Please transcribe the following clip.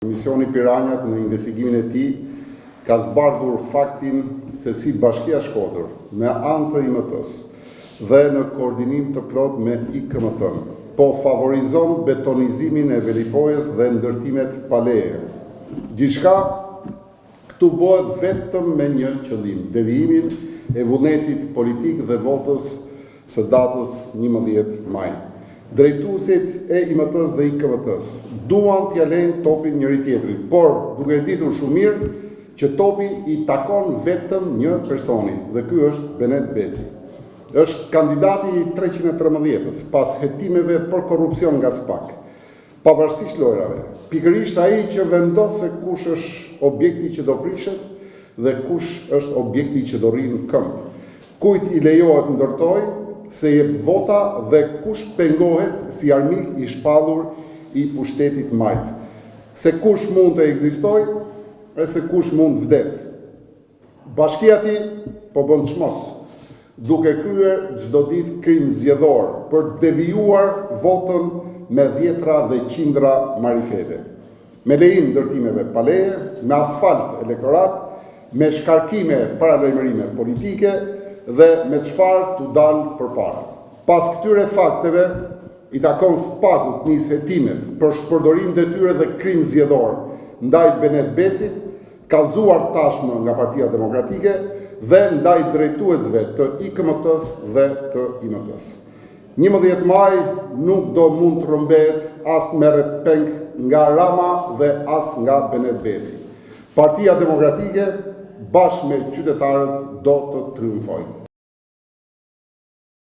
Misioni Piranjat në investigimin e tij ka zbardhur faktin se si Bashkia Shkodër, me anë të IMT-së dhe në koordinim të plotë me IKMT-në, po favorizon betonizimin e Velipojës dhe ndërtimet pa leje. Gjithçka këtu bëhet vetëm me një qëllim, devijimin e vullnetit politik dhe votës së datës 11 maj. Drejtuesit e IMT-së dhe IKMT-së duan t'ia lejnë topin njëri-tjetrit, por duke e ditur shumë mirë që topi i takon vetëm një personi dhe ky është Benet Beci. Është kandidati i 313-ës pas hetimeve për korrupsion nga SPAK. Pavarësisht lojrave, pikërisht ai që vendos se kush është objekti që do prishet dhe kush është objekti që do rrijë në këmbë. Kujt i lejohet ndërtojë, se jep vota dhe kush pengohet si armik i shpallur i pushtetit majtë. Se kush mund të ekzistojë e se kush mund të vdesë. Bashkia e tij po bën çmos, duke kryer çdo ditë krim zgjedhor për të devijuar votën me dhjetra dhe qindra marifete. Me lejim ndërtimeve pa leje, me asfalt elektoral, me shkarkime paralajmërime politike dhe me çfarë t'u dalë përpara. Pas këtyre fakteve, i takon SPAK-ut të nisë hetimet për shpërdorim detyre dhe krim zgjedhor ndaj Benet Becit, kallëzuar tashmë nga Partia Demokratike dhe ndaj drejtuesve të IKMT-së dhe të IMT-së. 11 maj nuk do mund të rrëmbehet as të merret peng nga Rama dhe as nga Benet Beci. Partia Demokratike bashkë me qytetarët do të triumfojnë.